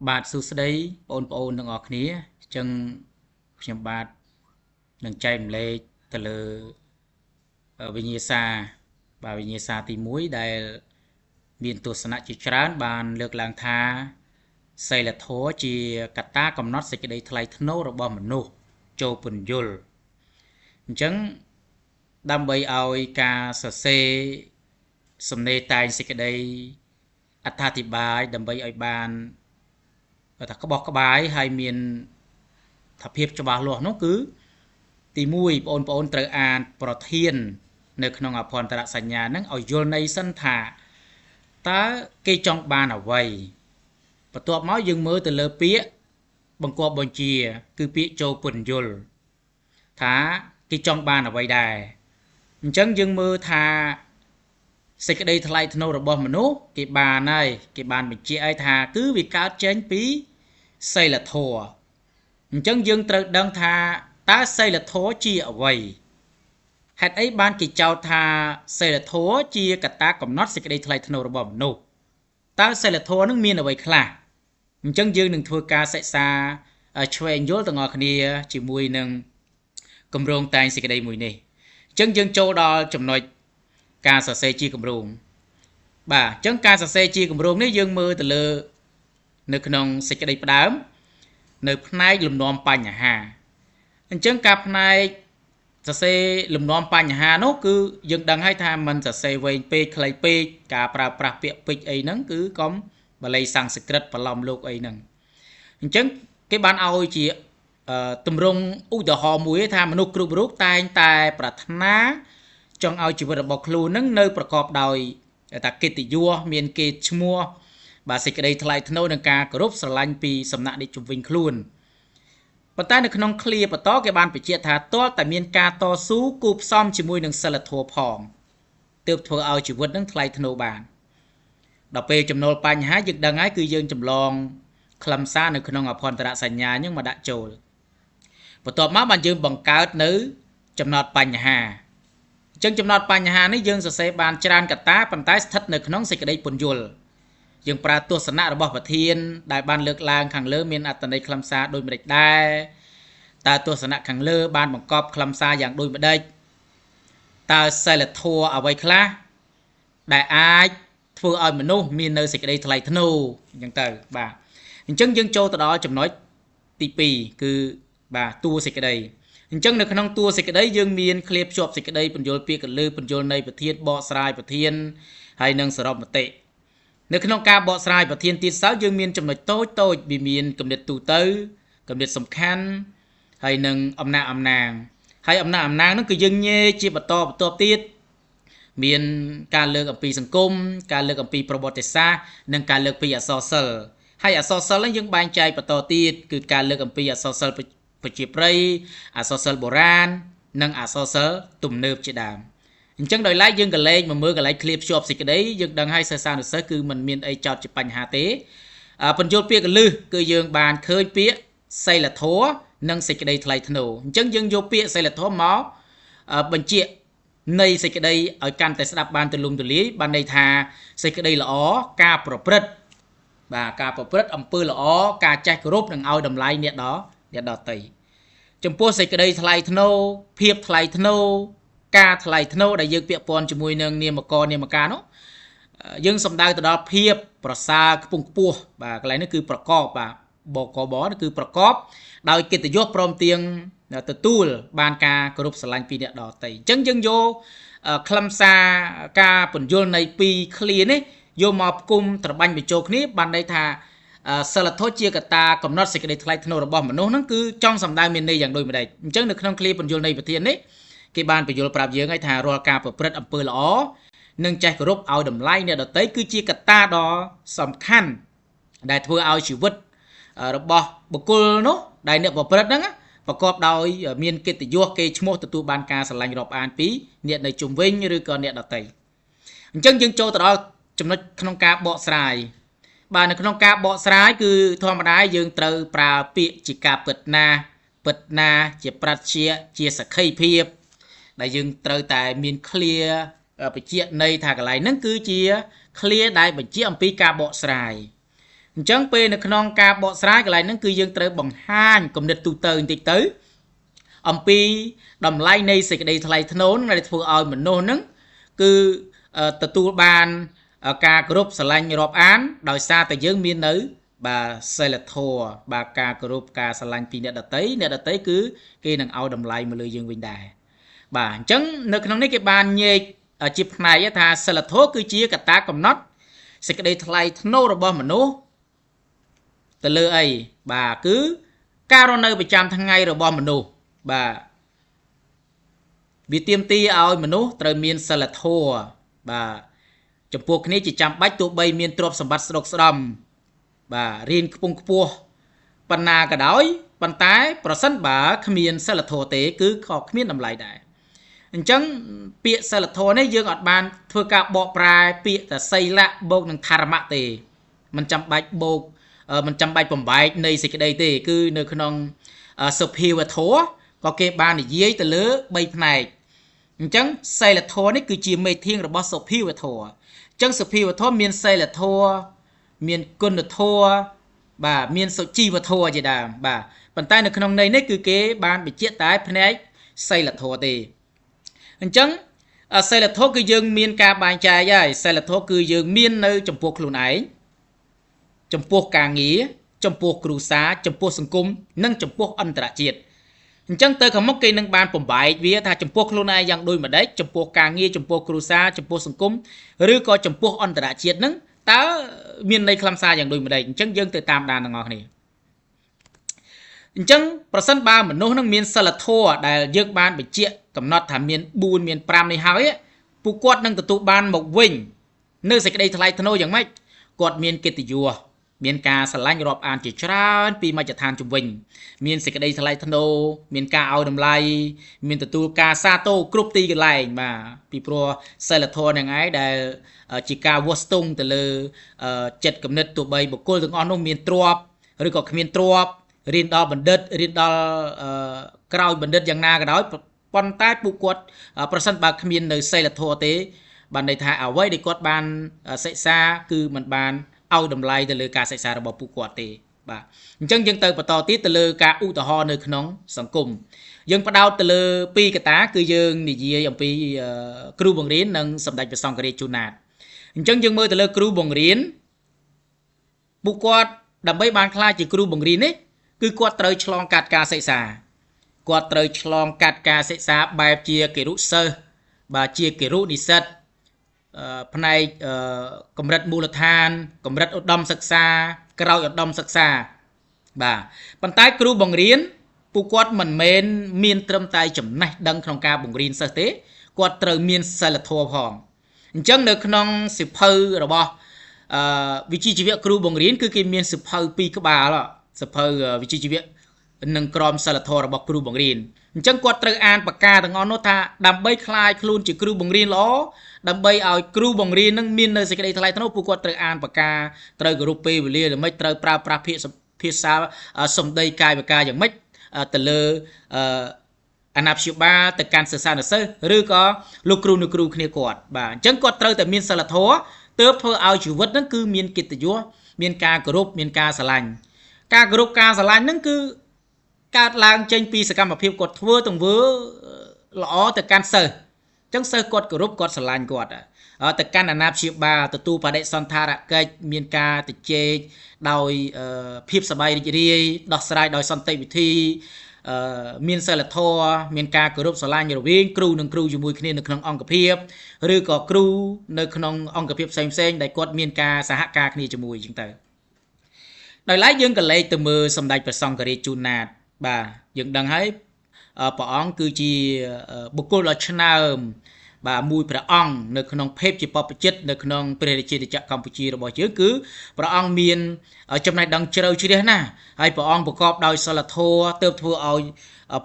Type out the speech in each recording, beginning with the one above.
បាទសួស្តីបងប្អូនទាំងអស់គ្នាអញ្ចឹងខ្ញុំបាទនឹងចែករំលែកទៅលើវិញ្ញាសាបាទវិញ្ញាសាទី1ដែលមានទស្សនៈជាច្រើនបានលើកឡើងថាសីលធម៌ជាកត្តាកំណត់សេចក្តីថ្លៃថ្នូររបស់មនុស្សចូលពន្យល់អញ្ចឹងដើម្បីឲ្យការសរសេរសំណេរតែងសេចក្តីអត្ថាធិប្បាយដើម្បីឲ្យបានថាក្បោះក្បាយហើយមានថាភាពច្បាស់លាស់នោះគឺទី1បងប្អូនត្រូវអានប្រធាននៅក្នុងអភន្តរសញ្ញាហ្នឹងឲ្យយល់ន័យសិនថាតើគេចង់បានអ្វីបន្ទាប់មកយើងមើលទៅលើពាក្យបង្គាប់បញ្ជាគឺពាក្យចូលពន្យល់ថាគេចង់បានអ្វីដែរអញ្ចឹងយើងមើលថាសេចក្តីថ្លៃថ្នូររបស់មនុស្សគេបានហើយគេបានបញ្ជាក់ឲ្យថាគឺវាកើតចេញពីសីលធម៌អញ្ចឹងយើងត្រូវដឹងថាតើសីលធម៌ជាអ្វីហេតុអីបានគេចោទថាសីលធម៌ជាកត្តាកំណត់សេចក្តីថ្លៃថ្នូររបស់មនុស្សតើសីលធម៌នឹងមានអ្វីខ្លះអញ្ចឹងយើងនឹងធ្វើការសិក្សាឆ្វេងយល់ទាំងអស់គ្នាជាមួយនឹងគម្រោងតែងសេចក្តីមួយនេះអញ្ចឹងយើងចូលដល់ចំណុចការសរសេរជាគម្រោងបាទអញ្ចឹងការសរសេរជាគម្រោងនេះយើងមើលទៅលើនៅក្នុងសេចក្តីផ្ដើមនៅផ្នែកលំនាំបញ្ហាអញ្ចឹងការផ្នែកសរសេរលំនាំបញ្ហានោះគឺយើងដឹងហើយថាมันសរសេរវែងពេកខ្លីពេកការប្រើប្រាស់ពាក្យពេចន៍អីហ្នឹងគឺកុំបាលីសំស្ក្រឹតបន្លំលោកអីហ្នឹងអញ្ចឹងគេបានឲ្យជាទម្រង់ឧទាហរណ៍មួយថាមនុស្សគ្រប់រូបតែងតែប្រាថ្នាចង់ឲ្យជីវិតរបស់ខ្លួននឹងនៅប្រកបដោយថាកិត្តិយសមានគេឈ្មោះបាទសេចក្តីថ្លៃថ្នូរនិងការគោរពស្រឡាញ់ពីសំណាក់អ្នកជំនាញខ្លួនប៉ុន្តែនៅក្នុងឃ្លាបន្តគេបានបញ្ជាក់ថាទាល់តែមានការតស៊ូគូផ្សំជាមួយនឹងសិលធម៌ផងទើបធ្វើឲ្យជីវិតនឹងថ្លៃថ្នូរបានដល់ពេលចំណូលបញ្ហាយើងដឹងហើយគឺយើងចម្លងខ្លឹមសារនៅក្នុងអភន្តរសញ្ញានឹងមកដាក់ចូលបន្ទាប់មកបានយើងបង្កើតនៅចំណោទបញ្ហាអញ្ចឹងចំណោទបញ្ហានេះយើងសរសេរបានច្រើនកត្តាប៉ុន្តែស្ថិតនៅក្នុងសេចក្តីពន្យល់យើងប្រើទស្សនៈរបស់ប្រធានដែលបានលើកឡើងខាងលើមានអត្ថន័យខ្លឹមសារដូចម្តេចដែរតើទស្សនៈខាងលើបានបង្កប់ខ្លឹមសារយ៉ាងដូចម្តេចតើសិលធម៌អ្វីខ្លះដែលអាចធ្វើឲ្យមនុស្សមាននៅសេចក្តីថ្លៃថ្នូរអញ្ចឹងទៅបាទអញ្ចឹងយើងចូលទៅដល់ចំណុចទី2គឺបាទតួសេចក្តីអញ្ចឹងនៅក្នុងតួសេចក្តីយើងមានឃ្លាភ្ជាប់សេចក្តីពន្យល់ពាក្យកលឺពន្យល់នៃប្រធានបកស្រាយប្រធានហើយនិងសរុបមតិនៅក្នុងការបកស្រាយប្រធានទៀតសោតយើងមានចំណុចតូចតូចវាមានគំនិតទូទៅគំនិតសំខាន់ហើយនឹងអំណាចអំណាងហើយអំណាចអំណាងហ្នឹងគឺយើងញែកជាបន្តបន្ទាប់ទៀតមានការលើកអំពីសង្គមការលើកអំពីប្រវត្តិសាស្ត្រនិងការលើកពីអក្សរសិល្ប៍ហើយអក្សរសិល្ប៍ហ្នឹងយើងបែងចែកបន្តទៀតគឺការលើកអំពីអក្សរសិល្ប៍ប្រជាប្រិយអក្សរសិល្ប៍បុរាណនិងអក្សរសិល្ប៍ទំនើបជាដើមអញ្ចឹងដោយឡែកយើងក៏លេខមកមើលកន្លែងឃ្លាភ្ជាប់សេចក្តីយើងដឹងហើយសិស្សានុសិស្សគឺมันមានអីចោតជាបញ្ហាទេបញ្យល់ពាក្យកលឹះគឺយើងបានឃើញពាក្យសីលធម៌និងសេចក្តីថ្លៃថ្នូរអញ្ចឹងយើងយកពាក្យសីលធម៌មកបញ្ជាក់នៃសេចក្តីឲ្យកាន់តែស្ដាប់បានទូលំទូលាយបានន័យថាសេចក្តីល្អការប្រព្រឹត្តបាទការប្រព្រឹត្តអំពើល្អការចេះគោរពនិងឲ្យតម្លៃអ្នកដទៃចំពោះសេចក្តីថ្លៃថ្នូរភាពថ្លៃថ្នូរការថ្លៃថ្នូរដែលយើងពាក់ព័ន្ធជាមួយនឹងនាមកនាមការនោះយើងសំដៅទៅដល់ភាពប្រសើរខ្ពង់ខ្ពស់បាទកន្លែងនេះគឺប្រកបបាទបកបនេះគឺប្រកបដោយកិត្តិយសព្រមទាំងទទួលបានការគោរពស្រឡាញ់ពីអ្នកដទៃអញ្ចឹងយើងយកខ្លឹមសារការពន្យល់នៃពីរឃ្លានេះយកមកផ្គុំត្របាញ់បញ្ចូលគ្នាបានន័យថាសិលធម៌ជាកត្តាកំណត់សេចក្តីថ្លៃថ្នូររបស់មនុស្សហ្នឹងគឺចង់សំដៅមានន័យយ៉ាងដូចម្តេចអញ្ចឹងនៅក្នុងឃ្លាពន្យល់នៃប្រធាននេះគេបានពន្យល់ប្រាប់យើងហើយថារាល់ការប្រព្រឹត្តអំពើល្អនិងចេះគោរពឲ្យតម្លៃអ្នកដទៃគឺជាកត្តាដ៏សំខាន់ដែលធ្វើឲ្យជីវិតរបស់បុគ្គលនោះដែលអ្នកប្រព្រឹត្តហ្នឹងប្រកបដោយមានកិត្តិយសគេឈ្មោះទទួលបានការស្រឡាញ់រាប់អានពីអ្នកនៅជុំវិញឬក៏អ្នកដទៃអញ្ចឹងយើងចូលទៅដល់ចំណុចក្នុងការបកស្រាយបាទនៅក្នុងការបកស្រាយគឺធម្មតាយើងត្រូវប្រើពាក្យជាការពិតណាពិតណាជាប្រាជ្ញាជាសក្ខីភាពដែលយើងត្រូវតែមានឃ្លាបញ្ជាក់ន័យថាកន្លែងហ្នឹងគឺជាឃ្លាដែលបញ្ជាក់អំពីការបកស្រាយ អញ្ចឹងពេលនៅក្នុងការបកស្រាយកន្លែងហ្នឹងគឺយើងត្រូវបង្ហាញគំនិតទូទៅបន្តិចទៅអំពីតម្លៃនៃសេចក្តីថ្លៃថ្នូរដែលធ្វើឲ្យមនុស្សហ្នឹងគឺទទួលបានការគោរពស្រឡាញ់រាប់អានដោយសារតែយើងមាននៅបាទសិលធម៌បាទការគោរពការស្រឡាញ់ពីអ្នកដតីអ្នកដតីគឺគេនឹងឲ្យតម្លៃមកលើយើងវិញដែរបាទអញ្ចឹងនៅក្នុងនេះគេបានញែកជាផ្នែកថាសិលធម៌គឺជាកត្តាកំណត់សេចក្តីថ្លៃថ្នូររបស់មនុស្សទៅលើអីបាទគឺការរស់នៅប្រចាំថ្ងៃរបស់មនុស្សបាទវាទាមទារឲ្យមនុស្សត្រូវមានសិលធម៌បាទចំពោះគ្នាជាចាំបាច់ទោះបីមានទ្រព្យសម្បត្តិស្ដុកស្ដំបាទរៀនខ្ពង់ខ្ពស់ប៉ុណ្ណាក៏ដោយប៉ុន្តែប្រសិនបើគ្មានសិលធម៌ទេគឺក៏គ្មានតម្លៃដែរអញ្ចឹងពាក្យសិលធម៌នេះយើងអត់បានធ្វើការបកប្រែពាក្យតែសីលៈបូកនឹងធរមៈទេមិនចាំបាច់បូកមិនចាំបាច់បំបែកនៃសេចក្តីទេគឺនៅក្នុងសុភាវធម៌ក៏គេបាននិយាយទៅលើ3ផ្នែកអញ្ចឹងសីលធម៌នេះគឺជាមេធាងរបស់សុភាវធម៌អញ្ចឹងសុភាវធម៌មានសីលធម៌មានគុណធម៌បាទមានសុជីវធម៌ជាដើមបាទប៉ុន្តែនៅក្នុងន័យនេះគឺគេបានបញ្ជាក់តែផ្នែកសីលធម៌ទេអញ្ចឹងសីលធម៌គឺយើងមានការបែងចែកហើយសីលធម៌គឺយើងមាននៅចំពោះខ្លួនឯងចំពោះការងារចំពោះគ្រួសារចំពោះសង្គមនិងចំពោះអន្តរជាតិអញ្ចឹងទៅខាងមុខគេនឹងបានបំបែកវាថាចំពោះខ្លួនឯងយ៉ាងដូចម្ដេចចំពោះការងារចំពោះគ្រួសារចំពោះសង្គមឬក៏ចំពោះអន្តរជាតិហ្នឹងតើមានន័យខ្លឹមសារយ៉ាងដូចម្ដេចអញ្ចឹងយើងទៅតាមដានទាំងអស់គ្នាអញ្ចឹងប្រសិនបើមនុស្សនឹងមានសិលធម៌ដែលយើងបានបញ្ជាក់កំណត់ថាមាន4មាន5នេះហើយពួកគាត់នឹងទទួលបានមកវិញនៅសេចក្តីថ្លៃថ្នូរយ៉ាងម៉េចគាត់មានកិត្តិយសមានការស្រឡាញ់រាប់អានជាច្រើនពីមជ្ឈដ្ឋានជំវិញមានសេចក្តីថ្លៃថ្នូរមានការឲ្យតម្លៃមានទទួលការសាទរគ្រប់ទីកន្លែងបាទពីព្រោះសិលធម៌នឹងឯងដែលជាការវាស់ស្ទង់ទៅលើចិត្តគំនិតទោះបីបុគ្គលទាំងអស់នោះមានទ្រព្យឬក៏គ្មានទ្រព្យរៀនដល់បណ្ឌិតរៀនដល់ក្រោយបណ្ឌិតយ៉ាងណាក៏ដោយប៉ុន្តែពួកគាត់ប្រសិនបើគ្មាននៅសិលធម៌ទេបានន័យថាអ្វីដែលគាត់បានសិក្សាគឺมันបានឲ្យតម្លៃទៅលើការសិក្សារបស់ពួកគាត់ទេបាទអញ្ចឹងយើងទៅបន្តទៀតទៅលើការឧទាហរណ៍នៅក្នុងសង្គមយើងផ្ដោតទៅលើពីរកត្តាគឺយើងនិយាយអំពីគ្រូបង្រៀននិងសម្ដេចព្រះសង្ឃរាជជួនណាតអញ្ចឹងយើងមើលទៅលើគ្រូបង្រៀនពួកគាត់ដើម្បីបានក្លាយជាគ្រូបង្រៀននេះគឺគាត់ត្រូវឆ្លងកាត់ការសិក្សាគាត់ត្រូវឆ្លងកាត់ការសិក្សាបែបជាគិរុសិស្សបាទជាគិរុនិស្សិតផ្នែកកម្រិតមូលដ្ឋានកម្រិតឧត្តមសិក្សាក្រោយឧត្តមសិក្សាបាទប៉ុន្តែគ្រូបង្រៀនពួកគាត់មិនមែនមានត្រឹមតែចំណេះដឹងក្នុងការបង្រៀនសិស្សទេគាត់ត្រូវមានសិលធម៌ផងអញ្ចឹងនៅក្នុងសៀវភៅរបស់វិជ្ជាជីវៈគ្រូបង្រៀនគឺគេមានសៀវភៅពីរក្បាលសៀវភៅវិជ្ជាជីវៈនិងក្រមសីលធម៌របស់គ្រូបង្រៀនអញ្ចឹងគាត់ត្រូវអានប្រការទាំងអស់នោះថាដើម្បីក្លាយខ្លួនជាគ្រូបង្រៀនល្អដើម្បីឲ្យគ្រូបង្រៀននឹងមាននៅសេចក្តីថ្លៃថ្នូរពួកគាត់ត្រូវអានប្រការត្រូវគោរពពេលវេលាយ៉ាងម៉េចត្រូវប្រើប្រាស់ភាសាសម្ដីកាយវិការយ៉ាងម៉េចទៅលើអាណាព្យាបាលទៅកាន់សិស្សានុសិស្សឬក៏លោកគ្រូនៅគ្រូគ្នាគាត់បាទអញ្ចឹងគាត់ត្រូវតែមានសិលធម៌ទើបធ្វើឲ្យជីវិតនឹងគឺមានកិត្តិយសមានការគោរពមានការស្រឡាញ់ការគោរពការស្រឡាញ់នឹងគឺកើតឡើងចេញពីសកម្មភាពគាត់ធ្វើទង្វើល្អទៅកាន់សិស្សអញ្ចឹងសិស្សគាត់គោរពគាត់ស្រឡាញ់គាត់ទៅកាន់អាណាព្យាបាលទទួលបដិសណ្ឋារកិច្ចមានការទៅជែកដោយភាពសប្បាយរីករាយដោះស្រាយដោយសន្តិវិធីមានសិលធម៌មានការគោរពស្រឡាញ់រវាងគ្រូនិងគ្រូជាមួយគ្នានៅក្នុងអង្គភាពឬក៏គ្រូនៅក្នុងអង្គភាពផ្សេងៗដែលគាត់មានការសហការគ្នាជាមួយអញ្ចឹងទៅដោយឡែកយើងក៏លេខទៅមើលសម្ដេចព្រះសង្ឃរាជជួនណាតបាទយើងដឹងហើយព្រះអង្គគឺជាបុគ្គលដ៏ឆ្នើមបាទមួយព្រះអង្គនៅក្នុងភេទជាបព្វជិតនៅក្នុងព្រះរាជាណាចក្រកម្ពុជារបស់យើងគឺព្រះអង្គមានចំណេះដឹងជ្រៅជ្រះណាស់ហើយព្រះអង្គប្រកបដោយសិលធម៌ទើបធ្វើឲ្យ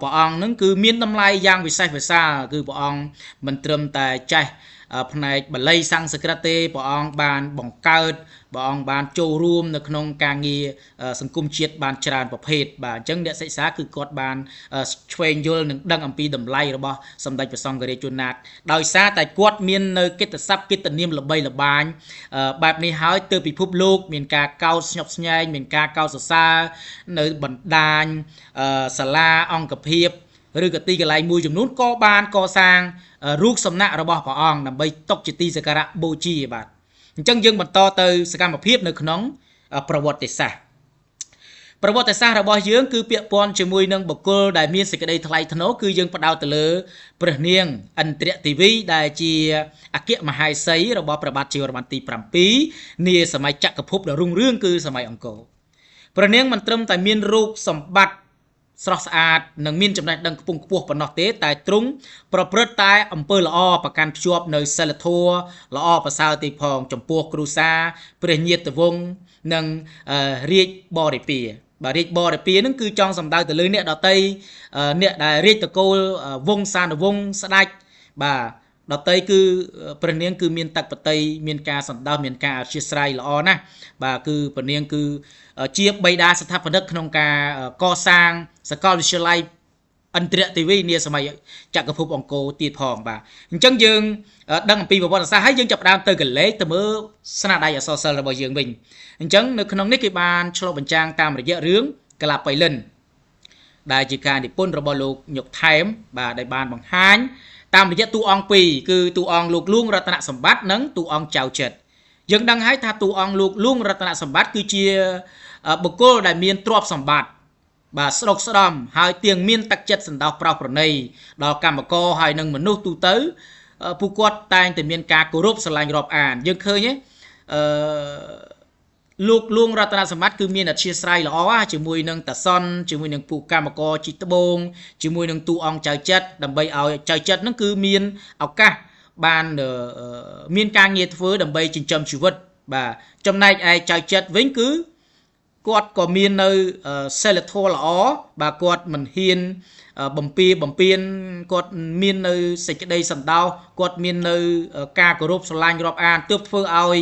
ព្រះអង្គនឹងគឺមានតម្លៃយ៉ាងវិសេសវិសាលគឺព្រះអង្គមិនត្រឹមតែចេះ ផ្នែកបាលីសំស្ក្រឹតទេ ព្រះអង្គបានបង្កើត ព្រះអង្គបានចូលរួមនៅក្នុងការងារសង្គមជាតិបានច្រើនប្រភេទ។ បាទ អញ្ចឹងអ្នកសិក្សាគឺគាត់បានឆ្វេងយល់និងដឹងអំពីតម្លៃរបស់សម្ដេចព្រះសង្ឃរាជជួនណាត ដោយសារតែគាត់មាននៅកិត្តិសព្ទកិត្តិនាមល្បីល្បាញបែបនេះហើយ ទើបពិភពលោកមានការកោតស្ញប់ស្ញែង មានការកោតសរសើរ នៅបណ្ដាញសាលាអង្គភាព ឬក៏ទីកន្លែងមួយចំនួនក៏បានកសាងរូបសំណាករបស់ព្រះអង្គ ដើម្បីទុកជាទីសក្ការៈបូជា។ បាទ អញ្ចឹងយើងបន្តទៅសកម្មភាពនៅក្នុងប្រវត្តិសាស្ត្រ។ ប្រវត្តិសាស្ត្ររបស់យើងគឺពាក់ព័ន្ធជាមួយនឹងបុគ្គលដែលមានសេចក្តីថ្លៃថ្នូរ គឺយើងផ្ដោតទៅលើព្រះនាងឥន្ទ្រទេវី ដែលជាអគ្គមហេសីរបស់ព្រះបាទជ័យវរ្ម័នទី7 នាសម័យចក្រភពដ៏រុងរឿង គឺសម័យអង្គរ។ ព្រះនាងមិនត្រឹមតែមានរូបសម្បត្តិស្រស់ស្អាត និងមានចំណេះដឹងខ្ពង់ខ្ពស់ប៉ុណ្ណោះទេ តែទ្រង់ប្រព្រឹត្តតែអំពើល្អ ប្រកាន់ភ្ជាប់នៅសិលធម៌ល្អប្រសើរទីផង ចំពោះគ្រួសារព្រះញាតិវង្ស និងរាជបរិពារ។ បាទ រាជបរិពារនឹងគឺចង់សំដៅទៅលើអ្នកដតី អ្នកដែលរាជតកូលវង្សានុវង្សស្ដេច។ បាទ ដតីគឺព្រះនាងគឺមានតកបតី មានការសន្តោស មានការអធិស្ឋានល្អណាស់។ បាទ គឺព្រះនាងគឺជាបិតាស្ថាបនិកក្នុងការកសាងសាកលវិទ្យាល័យឥន្ទ្រទេវី នាសម័យចក្រភពអង្គរទៀតផង។ បាទ អញ្ចឹងយើងដឹងអំពីប្រវត្តិសាស្ត្រហើយ យើងចាប់ផ្ដើមទៅកលេចទៅមើលស្នាដៃអក្សរសិល្ប៍របស់យើងវិញ។ អញ្ចឹងនៅក្នុងនេះគេបានឆ្លុះបញ្ចាំងតាមរយៈរឿងកលាបៃលិន ដែលជាការនិពន្ធរបស់លោកញុកថែម បាទ ដែលបានបង្ហាញតាមរយៈតួអង្គពីរ គឺតួអង្គលោកលួងរតនសម្បត្តិ និងតួអង្គចៅចិត្ត។ យើងដឹងហើយថាតួអង្គលោកលួងរតនសម្បត្តិគឺជាបុគ្គលដែលមានទ្រព្យសម្បត្តិ បាទ ស្ដុកស្ដំ ហើយទៀងមានទឹកចិត្តសន្តោសប្រោសប្រណីដល់កម្មករ ហើយនឹងមនុស្សទូទៅ ពួកគាត់តែងតែមានការគោរពស្រឡាញ់រាប់អាន។ យើងឃើញទេ អឺលោកលួងរតនសម្បត្តិគឺមានអធិស្ឋានល្អជាមួយនឹងតាសុន ជាមួយនឹងពួកកម្មករជីត្បូង ជាមួយនឹងតួអង្គចៅចិត្ត ដើម្បីឲ្យចៅចិត្តនឹងគឺមានឱកាសបានមានការងារធ្វើដើម្បីចិញ្ចឹមជីវិត។ បាទ ចំណែកឯចៅចិត្តវិញ គឺគាត់ក៏មាននៅសិលធម៌ល្អ បាទ គាត់មិនហ៊ានបំពៀបំពៀន គាត់មាននៅសេចក្តីសន្តោស គាត់មាននៅការគោរពស្រឡាញ់រាប់អាន ទើបធ្វើឲ្យ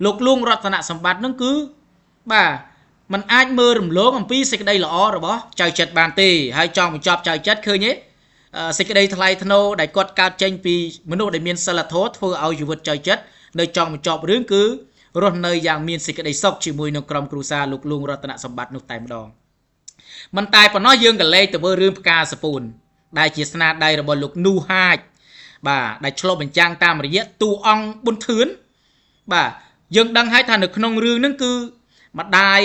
លោកលួងរតនសម្បត្តិនឹងគឺ បាទ มันអាចមើលរំលងអំពីសេចក្តីល្អរបស់ចៅចិត្តបានទេ។ ហើយចង់បញ្ចប់ចៅចិត្តឃើញទេ សេចក្តីថ្លៃថ្នូរដែលគាត់កើតចេញពីមនុស្សដែលមានសិលធម៌ ធ្វើឲ្យជីវិតចៅចិត្តនៅចង់បញ្ចប់រឿងគឺរស់នៅយ៉ាងមានសេចក្តីសុខជាមួយនឹងក្រុមគ្រួសារលោកលួងរតនសម្បត្តិនោះតែម្ដង។ មិនតែប៉ុណ្ណោះ យើងក៏លេខទៅមើលរឿងផ្កាសពូន ដែលជាស្នាដៃរបស់លោកនូហាច បាទ ដែលឆ្លុះបញ្ចាំងតាមរយៈតួអង្គប៊ុនធឿន។ បាទ យើងដឹងហើយថានៅក្នុងរឿងហ្នឹងគឺម្ដាយ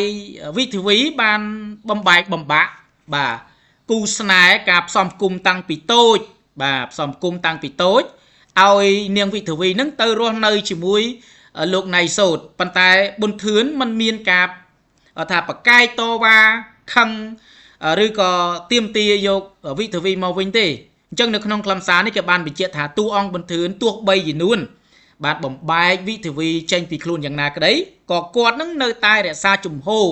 វិធីវីបានបំបែកបំបាក់ បាទ គូស្នេហ៍ការផ្សំគុំតាំងពីតូច បាទ ផ្សំគុំតាំងពីតូចឲ្យនាងវិធីវីហ្នឹងទៅរស់នៅជាមួយលោកណៃសោត ប៉ុន្តែប៊ុនធឿនមិនមានការថាប្រកែកតវ៉ាខឹង ឬក៏ទៀមទាយកវិធីវីមកវិញទេ។ អញ្ចឹងនៅក្នុងខ្លឹមសារនេះគេបានបញ្ជាក់ថា តួអង្គប៊ុនធឿនទោះបីជានួនបាទបំបែកវិធីវីចេញពីខ្លួនយ៉ាងណាក្តី ក៏គាត់នឹងនៅតែរក្សាជំហរ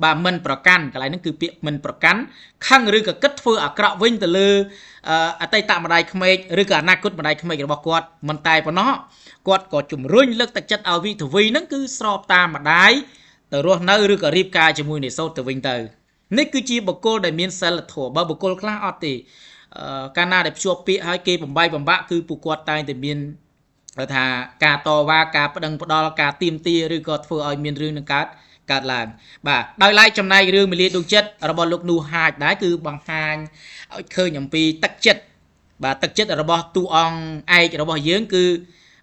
បាទ មិនប្រកាន់ កន្លែងហ្នឹងគឺពាក្យមិនប្រកាន់ខឹង ឬក៏គិតធ្វើអាក្រក់វិញទៅលើអតីតម្ដាយក្មេក ឬក៏អនាគតម្ដាយក្មេករបស់គាត់។ មិនតែប៉ុណ្ណោះ គាត់ក៏ជំរុញលើកទឹកចិត្តឲ្យវិធីវីហ្នឹងគឺស្របតាមម្ដាយទៅរស់នៅ ឬក៏រៀបការជាមួយនេសូតទៅវិញទៅ។ នេះគឺជាបុគ្គលដែលមានសិលធម៌។ បើបុគ្គលខ្លះអត់ទេ កាលណាដែលភ្ជាប់ពាក្យឲ្យគេបំបីបំបាក់ គឺពួកគាត់តែងតែមានថាការតវ៉ា ការប្តឹងផ្ដាល់ ការទាមទារ ឬក៏ធ្វើឲ្យមានរឿងនឹងកើតឡើង។ បាទ ដោយឡែកចំណែករឿងមលាដួងចិត្តរបស់លោកនូហាចដែរ គឺបង្ហាញឲ្យឃើញអំពីទឹកចិត្ត បាទ ទឹកចិត្តរបស់តួអង្គឯករបស់យើងគឺ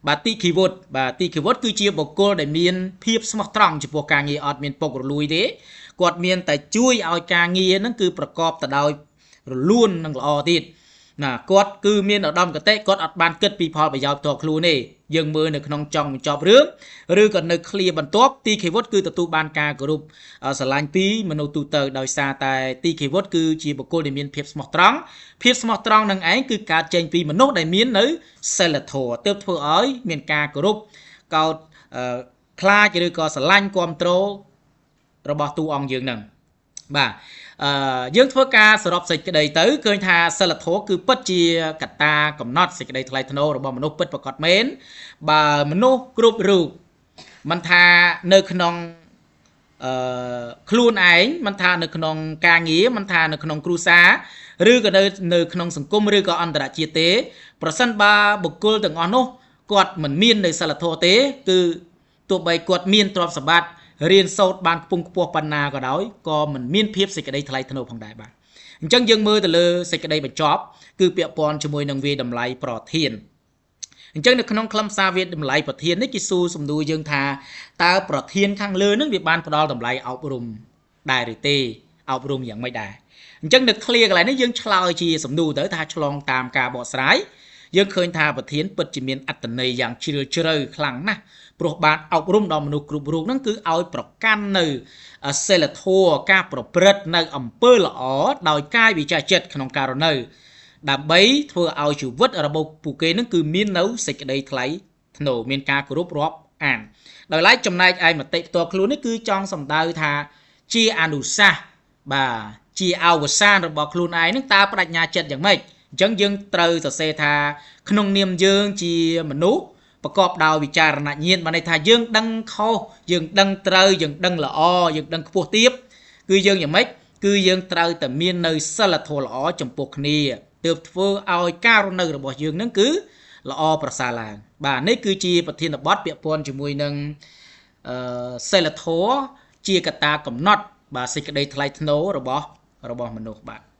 បាទ ទីខីវុត។ បាទ ទីខីវុតគឺជាបុគ្គលដែលមានភាពស្មោះត្រង់ចំពោះការងារ អត់មានពុករលួយទេ គាត់មានតែជួយឲ្យការងារហ្នឹងគឺប្រកបទៅដោយរលូននិងល្អទៀតណា។ គាត់គឺមានឧត្តមគតិ គាត់អត់បានគិតពីផលប្រយោជន៍ផ្ទាល់ខ្លួនទេ។ យើងមើលនៅក្នុងចង់បញ្ចប់រឿង ឬក៏នៅឃ្លាបន្ទាប់ ទីខេវុតគឺទទួលបានការគោរពស្រឡាញ់ពីមនុស្សទូទៅ ដោយសារតែទីខេវុតគឺជាបុគ្គលដែលមានភាពស្មោះត្រង់ ភាពស្មោះត្រង់នឹងឯងគឺកើតចេញពីមនុស្សដែលមាននៅសិលធម៌ ទើបធ្វើឲ្យមានការគោរពកោតខ្លាច ឬក៏ស្រឡាញ់គ្រប់គ្រងរបស់តួអង្គយើងនឹង។ បាទ អឺយើងធ្វើការសរុបសេចក្តីទៅឃើញថាសិលធម៌គឺពិតជាកត្តាកំណត់សេចក្តីថ្លៃថ្នូររបស់មនុស្សពិតប្រាកដមែន។ បើមនុស្សគ្រប់រូប មិនថានៅក្នុងអឺខ្លួនឯង មិនថានៅក្នុងការងារ មិនថានៅក្នុងគ្រួសារ ឬក៏នៅក្នុងសង្គម ឬក៏អន្តរជាតិទេ ប្រសិនបើបុគ្គលទាំងអស់នោះគាត់មិនមាននៅសិលធម៌ទេ គឺទោះបីគាត់មានទ្រព្យសម្បត្តិ រៀនសូត្របានខ្ពង់ខ្ពស់ប៉ុណ្ណាក៏ដោយ ក៏មិនមានភាពសេចក្តីថ្លៃថ្នូរផងដែរ។ បាទ អញ្ចឹងយើងមើលទៅលើសេចក្តីបញ្ចប់ គឺពាក់ព័ន្ធជាមួយនឹងវាតម្លៃប្រធាន។ អញ្ចឹងនៅក្នុងខ្លឹមសារវាតម្លៃប្រធាននេះ គេសួរសំណួរយើងថា តើប្រធានខាងលើនឹងវាបានផ្ដល់តម្លៃអប់រំដែរឬទេ អប់រំយ៉ាងម៉េចដែរ? អញ្ចឹងនៅ clear កន្លែងនេះ យើងឆ្លើយជាសំណួរទៅថា ឆ្លងតាមការបកស្រាយ យើងឃើញថាប្រធានពិតជាមានអត្តន័យយ៉ាងជ្រាលជ្រៅខ្លាំងណាស់ ព្រោះបានអប់រំដល់មនុស្សគ្រប់រូបហ្នឹង គឺឲ្យប្រកាន់នៅសិលធម៌ ការប្រព្រឹត្តនៅអំពើល្អដោយកាយវិចារចិត្តក្នុងការរស់នៅ ដើម្បីធ្វើឲ្យជីវិតរបស់ពួកគេនឹងគឺមាននៅសេចក្តីថ្លៃថ្នូរ មានការគោរពរាប់អាន។ ដោយឡែកចំណែកឯមតិផ្ទាល់ខ្លួននេះ គឺចង់សម្ដៅថាជាអនុសាសន៍ បាទ ជាអវសានរបស់ខ្លួនឯងនឹង តើបដិញ្ញាចិត្តយ៉ាងម៉េច? អញ្ចឹងយើងត្រូវសរសេរថា ក្នុងនាមយើងជាមនុស្សប្រកបដោយវិចារណញ្ញាណ បានន័យថាយើងដឹងខុស យើងដឹងត្រូវ យើងដឹងល្អ យើងដឹងខ្ពស់ទាប គឺយើងយ៉ាងម៉េច? គឺយើងត្រូវតែមាននៅសិលធម៌ល្អចំពោះគ្នា ទើបធ្វើឲ្យការរស់នៅរបស់យើងនឹងគឺល្អប្រសើរឡើង។ បាទ នេះគឺជាប្រធានបទពាក់ព័ន្ធជាមួយនឹងអឺសិលធម៌ជាកត្តាកំណត់ បាទ សេចក្តីថ្លៃថ្នូររបស់មនុស្ស។ បាទ។